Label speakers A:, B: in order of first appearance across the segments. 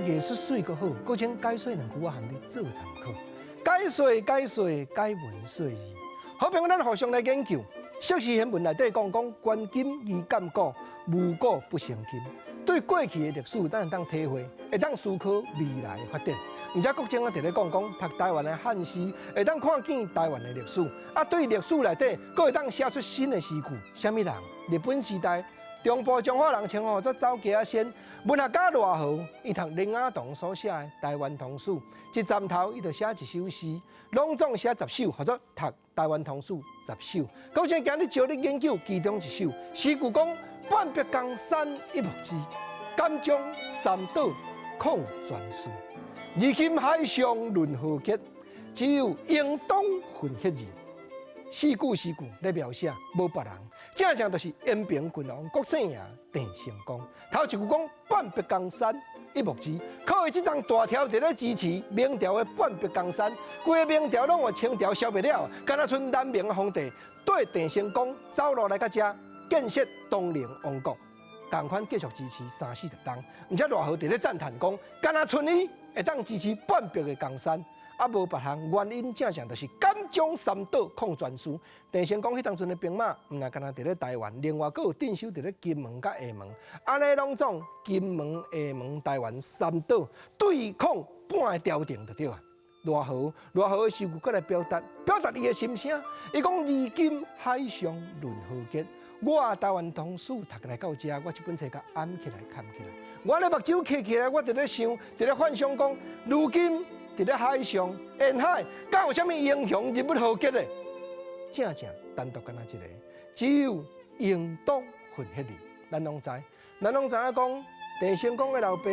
A: 藝術媠閣好，閣請解說兩句，我含你做參考。解說解說解文說字，好朋友，咱互相來研究。釋氏顯文內底講講，觀今宜鑑古，無古不成今。對過去的歷史，咱會當體會，會當思考未來的發展。毋才國政啊，佇咧講講讀台灣的漢詩，會當看見台灣的歷史。啊，對歷史內底，閣會當寫出新的詩句。啥物人？日本時代，中部彰化人稱呼做走雞仔仙，文學家賴和，伊讀林雅彤所寫的《台灣通史》，一站頭伊就寫一首詩，攏總寫十首，號做讀台灣通史十首。閣請今日招你研究其中一首詩句講：半壁江山一木枝，敢將三島控全事。如今海上論豪傑，只有英當奮血字。四句詩句咧描寫，無別人，正正就是延平郡王郭姓爺鄭成功。頭一句講半壁江山一木枝，靠伊這張大條佇咧支持明朝的半壁江山，規個明朝攏予清朝消滅了，敢若賰南明的皇帝綴鄭成功走路來到遮建設東寧王國，仝款繼續支持三四十冬。毋才賴和佇咧讚嘆講，敢若賰伊會當支持半壁的江山。啊，無別項原因，正正就是敢將三島控全事。鄭成功彼當陣的兵馬，毋若干焦佇咧台灣，另外閣有鎮守佇咧金門佮廈門。按呢攏總金門、廈門、台灣三島對抗半个朝廷就對啊。賴和，賴和的詩句閣來表達，表達伊的心聲。伊講：如今海上論豪傑，我台灣通史讀來到遮，我這本冊共掩起來、崁起來。我的目睭閉起來，我佇咧想，佇咧幻想講，如今佇咧海上沿海，敢有啥物英雄人物豪傑的？正正單獨敢若一个，只有英當奮血字。咱攏知，咱攏知影講，鄭成功的老爸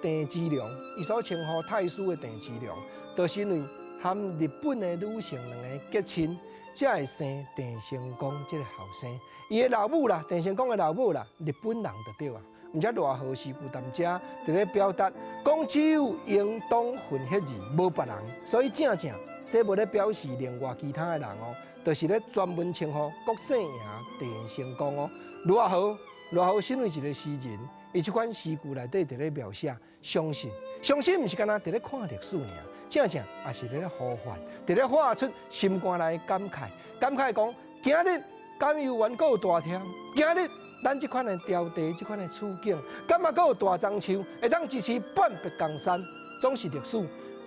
A: 鄭芝龍，伊所稱呼太師的鄭芝龍，就是因為和日本的女性兩个結親，才會生鄭成功這个後生。伊的老母啦，鄭成功的老母啦，日本人就對啊。毋才賴和詩句踮遮佇咧表達，講只有英當奮血字，無別人，所以正正這無咧表示另外其他的人哦，就是咧專門稱呼郭姓爺鄭成功哦。賴和，賴和身為一個詩人，伊這款詩句內底佇咧描寫，相信，相信毋是干焦佇咧看歷史爾，正正也是咧呼喚，佇咧發出心肝內感慨，感慨講今日敢有緣閣有大忝，今日咱這款的朝地，這款的處境，敢嘛閣有大樟樹會當支持半壁江山，總是歷史，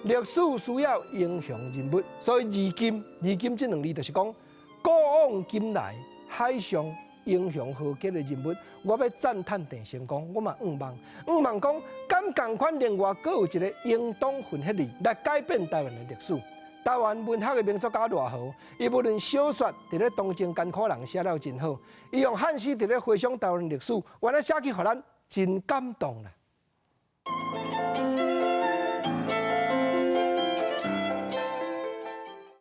A: 歷史需要英雄人物，所以如今，如今這兩字就是講，古往今來海上英雄豪傑的人物，我欲讚嘆鄭成功，我嘛向望，向望講，敢仝款另外閣有一个英當奮血字來改變台灣的歷史。台灣文學的名作家賴和，伊無論小說佇咧當前艱苦人寫了真好，伊用漢詩佇咧回想台灣歷史，原來寫起予咱真感動啦。